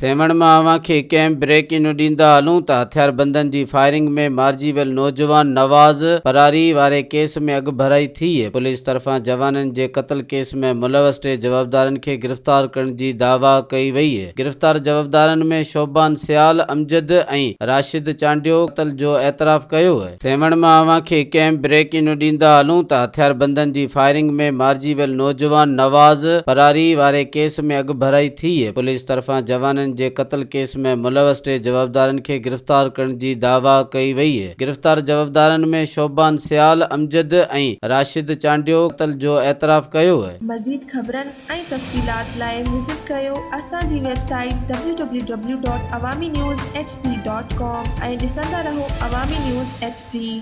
سيوهڻ مان اوهان کي ڪنهن بريڪ انو ڏيندا هلون ته هٿياربندن جي فائرنگ ۾ مارجي ويل نوجوان نواز پراري واري ڪيس ۾ اڳڀرائي ٿي، پوليس طرفان جوانن جي قتل ڪيس ۾ ملوث ٽي جوابدارن کي گرفتار ڪرڻ جي دعويٰ ڪئي وئي، گرفتار جوابدارن ۾ شعبان سيال، امجد ۽ راشد چانڊيو قتل جو اعتراف ڪيو. سيوهڻ مان اوهان کي ڪنهن بريڪ انو ڏيندا هلون ته هٿياربندن جي فائرنگ ۾ مارجي ويل نوجوان نواز پراري واري ڪيس ۾ اڳڀرائي ٿي، پوليس طرفان جوانن جي قتل ڪيس ۾ ملوث ٽي جوابدارن کي گرفتار ڪرڻ جي دعويٰ ڪئي وئي، گرفتار جوابدارن ۾ شعبان سيال، امجد ۽ راشد چانڊيو قتل جو اعتراف ڪيو. مزيد خبرن ۽ تفصيلات لاء وزٽ ڪريو اسان جي website W W W dot Awami news H D dot com ۽ ڏسندا رهو عوامي نيوز ايڇ ڊي.